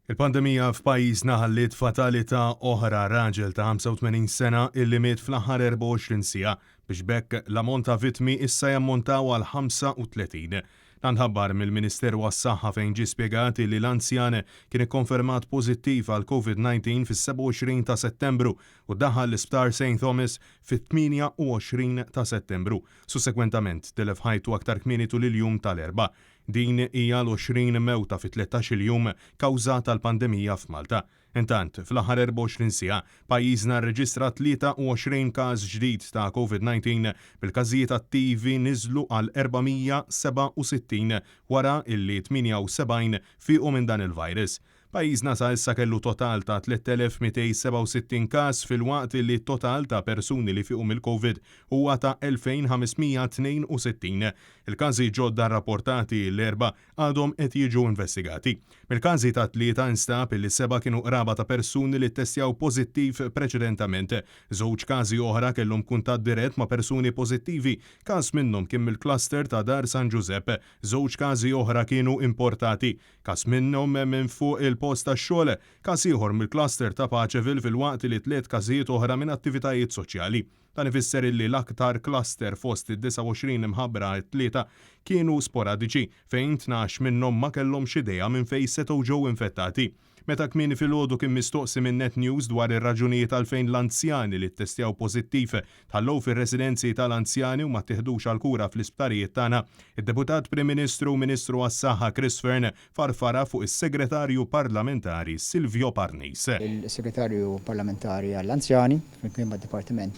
Il-pandemija f'pajjiżna ħalliet fatalità oħra, raġel ta' 85 sena illi miet fl-aħħar 24 siegħa, biex b'hekk l-ammont ta' vittmi issa jammontaw għal 35. Dan tħabbar mill-Ministeru għas-Saħħa fejn ġie spjegat illi l-anzjan kien ikkonfermat pożittiv għall-Covid-19 fis-27 ta' Settembru u ddaħħal l-Isptar St Thomas fit-28 ta' Settembru. Sussegwentament tilef ħajtu aktar kmieni tul il-jum tal-Erbgħa. Din hija l-20 mewta fi 13-il jum kawża tal-pandemija f'Malta. Intant, fl-aħħar 24 siegħa, pajjiżna rreġistra 23 każ ġdid ta' Covid-19 bil-każijiet attivi niżlu għal 467 wara illi 78 fiequ minn dan il-virus. Pajjiżna sa issa kellu total ta' 3,267 każ filwaqt li t-total ta' persuni li fiequ mill-Covid huwa ta' 2,562. Il-każi ġodda rrapportati l-Erbgħa għadhom qed jiġu investigati. Mill-każi tat-Tlieta instab li sebgħa kienu qraba ta' persuni li ttestjaw pożittiv preċedentament. Żewġ każi oħra kellhom kuntatt dirett ma' persuni pożittivi, każ minnhom kien mill-cluster ta' Dar San Ġużepp. Żewġ każi oħra kienu importati. Każ minnhom minn fuq il-post tax-xogħol, każ ieħor mill-cluster ta' Paceville filwaqt li tliet każijiet oħra minn attivitajiet soċjali. Dan ifisser illi l-aktar cluster fost id-29 imħabbra t-Tlieta kienu sporadiċi, fejn 12 minnhom ma kellhomx idea minn fejn setgħu ġew infettati. Meta kmieni filgħodu kien mistoqsi minn Net News dwar ir-raġunijiet għalfejn l-anzjani li ttestjaw pożittiv tħallew fir-residenzi tal-anzjani u ma ttieħdux għall-kura fl-isptarijiet tagħna, id-Deputat Prim Ministru u Ministru għas-Saħħa Chris Fearne farfarha fuq is-Segretarju Parlamentari Silvio Parnis. Il-Segretarju Parlamentari għall-Anzjani, flimkien mad-Dipartiment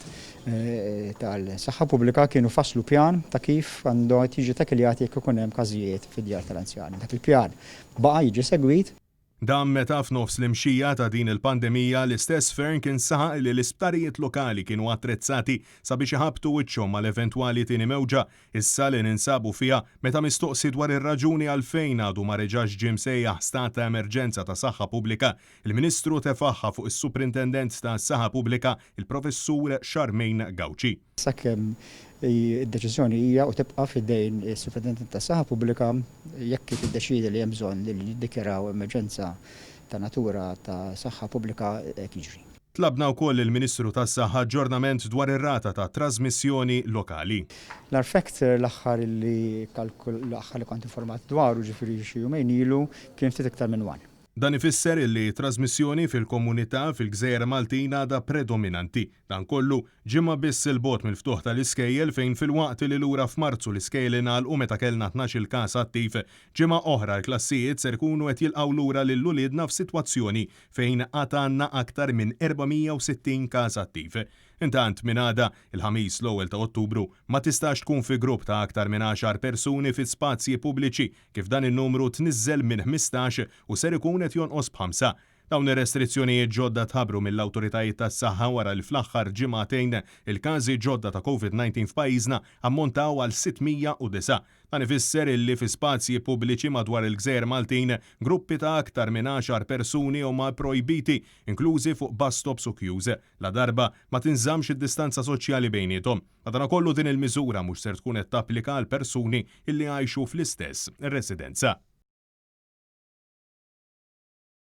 tal-Saħħa Pubblika kienu fasslu pjan ta' kif għandhom jiġu takiljati jekk ikun hemm każijiet fid-djar tal-anzjani. Dak il-pjan baqa' jiġi segwit. Dan meta f'nofs l-imxija ta' din il-pandemija, l-istess Fearne kien saħaq li l-isptarijiet lokali kienu attrezzati sabiex iħabbtu wiċċhom mal-eventwali tieni mewġa, issa li ninsabu fiha, meta mistoqsi dwar ir-raġuni għalfejn għadu ma reġax ġie msejjaħ stat ta' emerġenza ta' saħħa pubblika, il-Ministru tefagħha fuq is-Suprintendent tas-Saħa Pubblika, il-Professur Charmaine Gauci. Sakemm id-deċiżjoni hija u tibqa' f'idejn is-Supretendent tas-Saħħa Pubblika jekk hi tiddeċiedi li hemm bżonn li niddikjaraw emerġenza ta' natura ta' saħħa pubblika hekk jiġri. Tlabna wkoll lill-Ministru tas-Saħħa aġġornament dwar ir-rata ta' trażmissjoni lokali. L-R factor l-aħħar li l-aħħar li kont informat dwaru, ġifieri xi jumejn ilu, kien ftit iktar minn one. Dan ifisser illi t-trażmissjoni fil-komunità fil-gżejjer Maltin għadha predominanti. Dan kollu, ġimgħa biss 'il bogħod mill-ftuħ tal-iskejjel fejn filwaqt li lura f'Marzu l-iskejjel ingħalqu meta kellna 12-il każ attiv, ġimgħa oħra l-klassijiet ser ikunu qed jilqgħu lura lil uliedna f'sitwazzjoni fejn għad għandna aktar minn 460 każ attiv. Intant, minn għada, il-Ħamis l-ewwel ta' Ottubru, ma tistax tkun fi grupp ta' aktar minn għaxar persuni fi spazji pubbliċi kif dan in-numru tniżżel minn 15 u ser ikun qed jonqos b'ħamsa. Dawn ir-restrizzjonijiet ġodda tħabbru mill-awtoritajiet tas-saħħa wara li fl-aħħar ġimgħatejn il-każi ġodda ta' Covid-19 f'pajjiżna ammontaw għal 609. Dan ifisser illi fi spazji pubbliċi madwar il-gżejjer Maltin gruppi ta' aktar minn għaxar persuni huma pprojbiti, inklużi fuq bus stops u queues, ladarba ma tinżammx id-distanza soċjali bejniethom. Madanakollu din il-miżura mhux ser tkun qed tapplika għal persuni illi jgħixu fl-istess residenza.